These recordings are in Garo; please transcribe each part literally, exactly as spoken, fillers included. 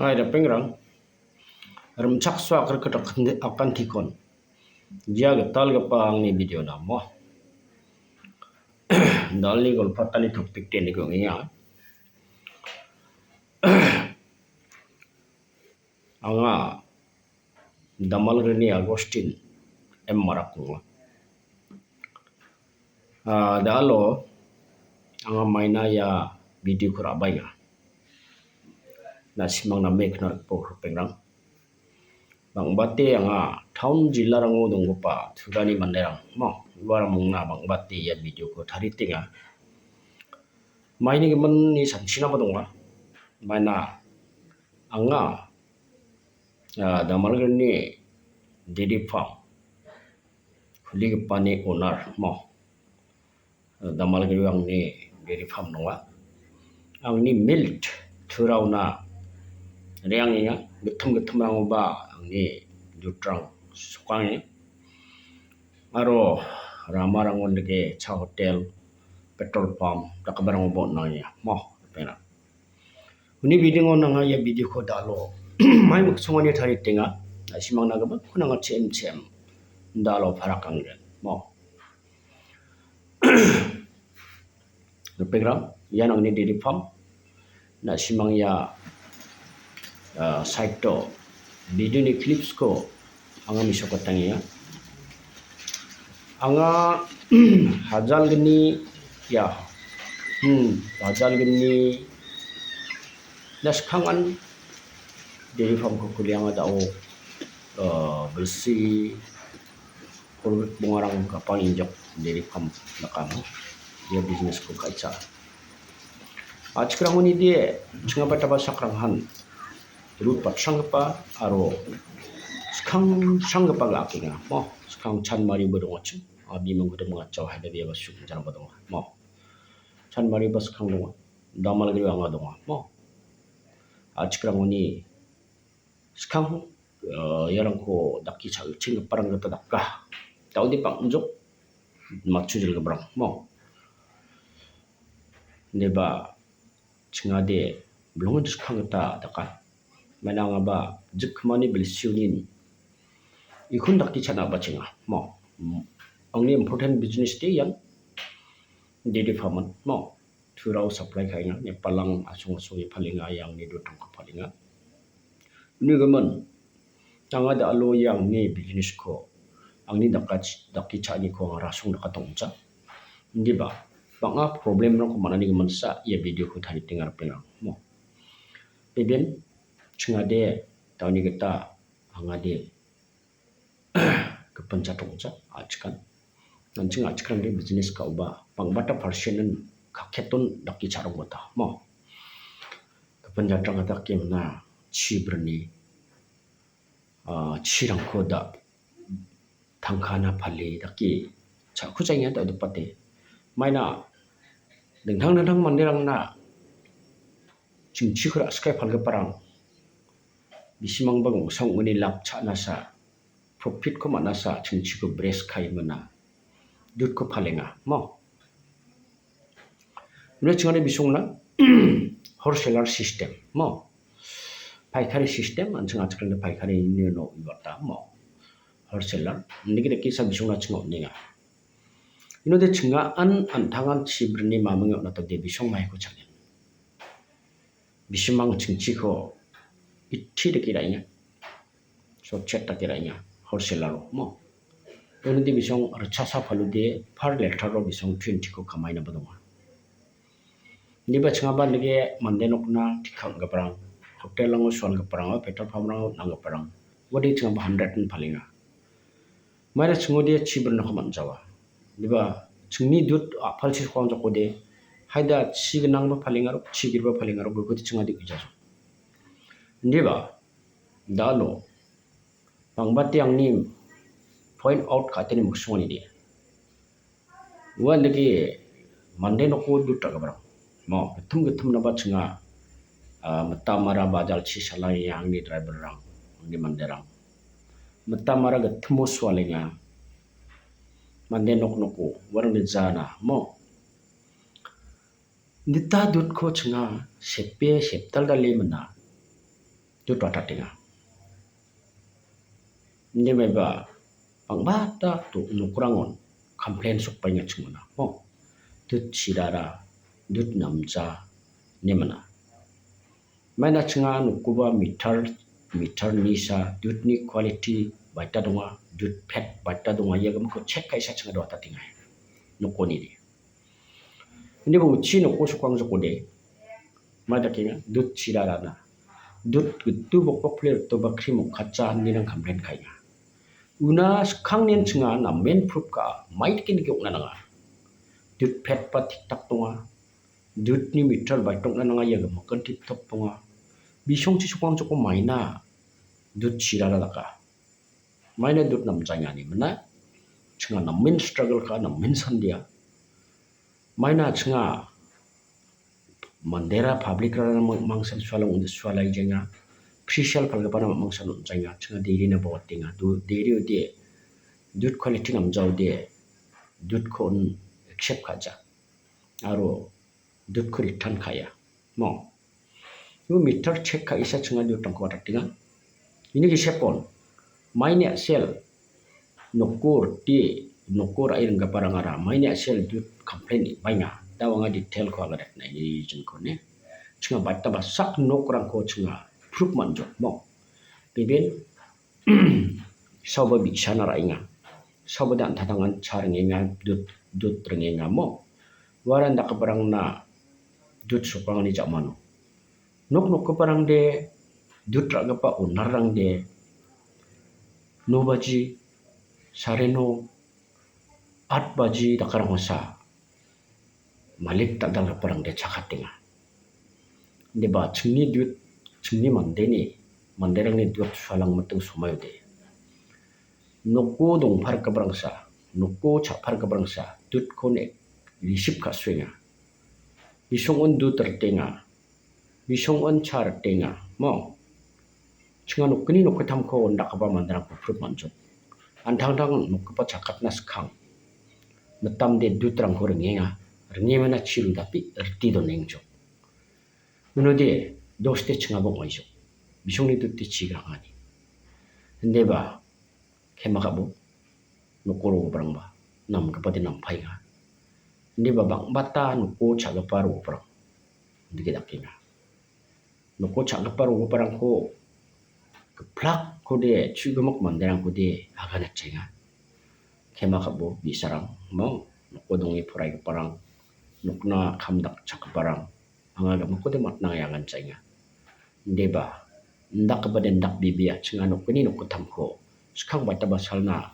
Hai, ripengrang, rimchaksoa a·kirikit akan-, akantikon. Ia gitalgipa angni video namo. Dalni golpatani topic-de niko ong·enga. Anga Damalgrini Agustin M Marak ong·a. Ah, da·alo anga maina ia video-ko ra·baenga. Na·simang name knarikbo ripengrang. Bang·bate anga town jilarango donggipa Turani manderang, mo, uarang mangna bang·bate ia video-ko taritenga. Maini giminni samsinaba donga. Maina anga, ah, Damalgrini Dairy Farm huligipani owner mo. Damalgrio angni dairy farm donga. Angni milk turaona re·angenga. Gittim gittimrangoba angni jutrang sokange. Aro ramarango nike cha hotel, petrol pump dakgiparangoba on·angenga mo, ripengrang. Uni bidingo nanga ia video-ko da·alo mai miksongani taritenga. Na·simangna gipin nanga chem chem da·alo parakanggen mo. Ripengrang, ian angni dairy farm. Na·simang ia, ah, side-o video-ni clips-ko anga mesokatenga. Anga hajalgni, ya, hmm, hajalgni na skangan dairy farm-ko kulianga da·o, ah, bilsi kolgrik bongarang gapang injak dairy farm dakamo ia business-ko ka·icha. A·chikrangoni de chingaba taba sakranghan rut patsanggipa aro skang sanggipa ga·akenga mo, skang chanmariba dongachim. Abimang gudam mangachao haida biaba suk janaba donga mo. Chanmariba skang donga, Damalgrio anga donga mo. A·chikrangoni skang, eh, iarangko dake cha·chenggiparang gita daka. Da·ode bang·jok matchujilgiparang mo. Ineba chingade bilongo skang gita daka. Maina angaba jikkimani bilsionin ikon dake cha·na ba·chenga mo. Angni important business de ian dairy farm-an mo. Turao supply ka·enga, Nepal-rang asong asonge palenga, ia angni dotongko palenga. Uni gimin, anga da·alo ia angni business-ko, angni dakach-, dake cha·aniko anga rasong dakatongja. Indiba, bang·a problem-rangko man·ani giminsa ia video-ko taritenga ripengrang mo. Beben, chingade, da·oni gita, angade, gipin chatongja, a·chikan. An·ching a·chikrangde business ka·oba, bang·bata percent-in kaketon dake cha·rongbata mo. Gipin jatrang dake mna chi brini, ah, chirangko da tangkana pale dake cha·kujaenga da·o dipate. Maina dingtang dingtang manderangna chingchiko ra·sikae palgiparang bisimangba gongsa ong·ode lap cha·nasa, profit-ko man·asa chingchiko bres kae mina dutko palenga mo. Uni chingani bisongna wholesaler system mo. Paikari system, an·ching a·chikrangde paikari ine uiata mo. Wholesaler, indiki dake sa bisongna chinga on·enga. Inode chinga an an·tangan chi brini maming on·atode bisong maiko changen. Bisimang chingchiko eighty dake ra·enga. Sotchet dake ra·enga. Wholesaler-o mo. Unode bisong ritchasa palode per letter-o bisong twenty-ko kamainaba donga. Indiba chingaba nike mande nokna tikka ong·giparang, hotel-rango sualgiparang, petrol pump-rango on·anggiparang. Uade chingaba hundred-in palenga. Maina chingode chi brinako man·jawa. Indiba chingni dut a·palchi sokangjakode, haida chi gnangba palengaro, chi giriba palengaro, uikode chingade uijaso. Indiba, da·alo, bang·bate angni point out ka·atani miksonganide. Uandake mande noko dut ra·giparang. Mo, gittim gittimnaba chinga, ah, mitamara bajalchi salangenga angni driver-rang, angni manderang. Mitamara gittimo sualenga. Mande nok noko, uarangni jana, mo. Nita dutko chinga sepe sepdaldale mina. dut watatenga. Inde maiba bang·bata do-, nokrangon complain sokbaenga chingona. Mo, dut chirara, dut namja, ine mana. Maina chinga nokoba meter, meter nisa, dutni quality baita donga, dut pet baita donga, ia gimikko check ka·isa chinga do·atatenga. Nokonide. Inde bo uchi noko sokang jokode. Mai dakenga, dut chirarana. Dut gitu bokbokple ritoba krim ong·katja, inenang complain ka·enga. Una skangnian chinga namen proof ka·a, mai dake nike ong·na nanga. Dut pet ba tiktak donga. Dutni meter baitokna nanga ia gimikan tip-top donga. Bisongchi sokang joko maina dut chirara daka. Maina dut namjaenga ine mana. Chinga namen struggle ka, namen sandia. Maina chinga mandera public-rang mang-, mangsan sualang undi sualaijaenga. Official palgipana mangsan on·jaenga. Chinga derina bawatenga. Du-, deri ode, dut quality namja ode, dutko on accept ka·ja. Aro dutko return ka·a. Mo. Io meter check ka·isa chinga dutrangko watatenga. Ini gisepon. Maini a·sel noko rite, noko ra·e ringgiparangara maini a·sel dut complain baenga. Da anga detail-ko aganatna ini jinkone. Chinga baita ba sak nokrangko chinga proof man·jok mo. Beben saoba bi·sana ra·enga. Saoba de an·tangtang an cha ringenga, dut, dut ringenga mo. Uaran dakgiparangna dut sokangani ja·mano. Nok nokgiparangde, dut ra·gipa owner-rangde, no baji, sare no, at baji dakarangkosa malik dal·dalgiparangde chakatenga. Indiba chingni dut, chingni mandeni, manderangni dut sualang miting somaode. Noko dongpargiparangsa, noko cha·pargiparangsa, dutkon ek-, receive ka·suenga. Bisongon dut ritenga. Bisongon cha ritenga. Mo. Chinga nokni nokgittamko on dakgipa manderangko proof man·jok. An·tangtang nokgipa chakatna skang. Mitamde dutrangko ringenga. Ringemana chiru dapi rite donengjok. Unode, doste chingaba ong·aijok. Bisongni dute chigrangani. Indeba, kema ka·bo, noko rogiparangba, namgipade nampaenga. Indiba bang·bata noko cha·gipa rogiparang. Indike dakenga. Noko cha·gipa rogiparangko giplakkode, chu·gimik manderangkode aganatjaenga. Kema ka·bo, bi·sarang, mo, noko donge poraigiparang, nokna kam dakchakgiparang, anga gimikkode matnange aganatjaenga. Indeba, indakgipade indakbebea, chinga nokni nokgittamko, skang baitaba salna,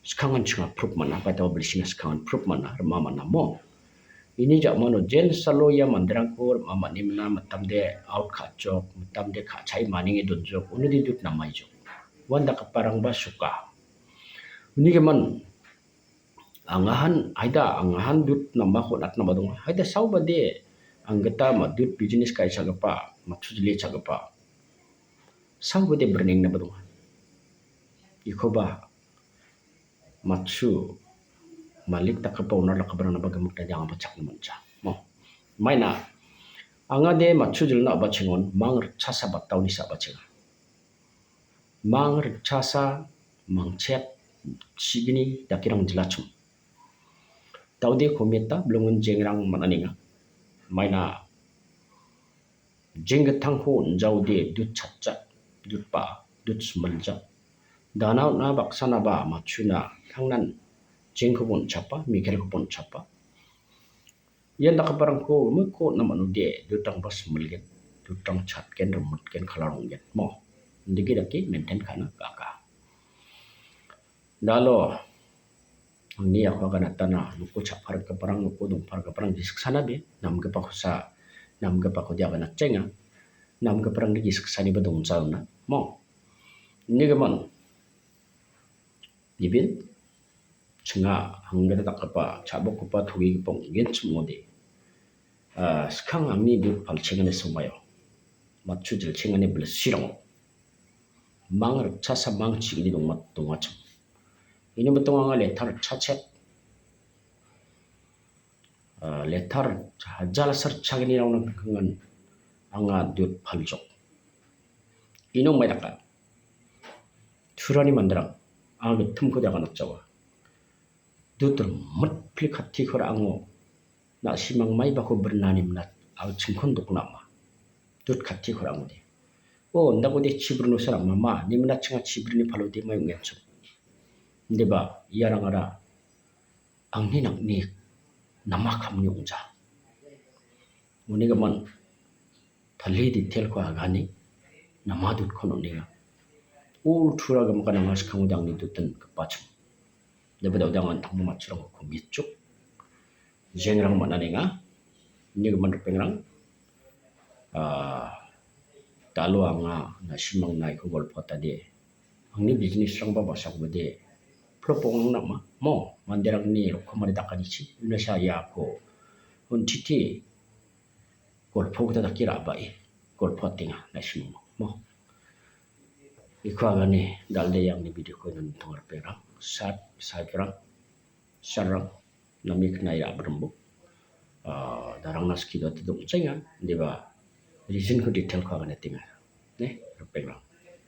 skangan chinga proof man·a, baitaba bilsina skangan proof man·a, rima man·a mo. Ini ja·mano jensalo ia manderangko rima man·emina mitamde out ka·jok, mitamde ka·chae manenge donjok, unode dut namaijok. Uandakgiparangba suka. Unigimin, angahan, haida, angahan dut nambako natnaba donga. Haida saobade, anggita ma dut business ka·e cha·gipa, matchujile cha·gipa. Saobade bernengnaba donga. Ikoba matchu malik dakgipa owner dakgiparangnaba gimikdade angaba chakna man·ja. Mo. Maina, angade matchu jilna a·bachengon mang ritchasa bataoni sa·bachenga. Mang ritchasa mangchek chigni dakirang jilachim. Daode kometa bilongon jengrang man·anenga. Maina jenggittamko on·jaode dut chatja, dut ba, dut similja. Dana on·a baksanaba matchuna tangnan jengkoba on·chapa, mikelkoba on·chapa. Ian dakgiparangko gimikko on·na man·ode, dutrangba similgen, dutrang chatgen, rimutgen, kalar ong·gen. Mo, indike dake maintain ka·na gaka. Dalo, angni iako aganatana, noko cha·pargiparang, noko dongpargiparang, gisiksan a·be, namgipakosa, namgipakode aganatjaenga, namgiparangde gisiksaniba dongja ona. Mo, nigimin, Ibin, chinga hanggita dakgipa, cha·bokgipa, togigipa ong·genchim ong·ode. Ah, skang angni dut palchengani somaio, matchu jilchengani bilsirango, mang ritchasa mang chigni dongmat-, dongachim. Ini mitong anga letter ritchachet. Ah, letter hajalsa ritchagnirangna kangkan anga dut paljok. Inong maidaka. Turani manderang, anga gittimko daganatjawa. Dut rimit plik kattiko ra·ango, na·simang maibako brinani minat, anga chingkon dokna ama. Dut kattiko ra·angode. O, indakode chibrinosa ra·mama, ni minat chinga chibrini palode mai ong·enchim. Indeba, iarangara angni nang·ni nama kamni ong·ja. Uni gimin, tali detailko agane, nama dutkon on·enga. Ol tura gimikan anga skangode angni dutin gipachim. Deba daude anga an·tangni matchurangko komitchuk. Jengrang man·anenga. Uni gimin ripengrang. Ah, dalo anga na·simang naiko golpotade. Angni business-rangba basakode flop ong·na ma-, mo, manderangni rokomari dakanichi, unasa iako untiti golpo gita dake ra·bae golpoatenga, na·simang mo. Iko agane dalde angni video-ko iano nitong ripengrang, sat, saiprang, sarang, nami knai ra·brimbo. Ah, darangna skido ati dongchenga, deba reason-ko detail-ko agane tenga. Ne, ripengrang.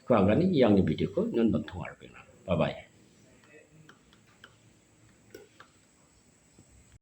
Ko agane iangni video-ko iano nitong ripengrang. Bye bye.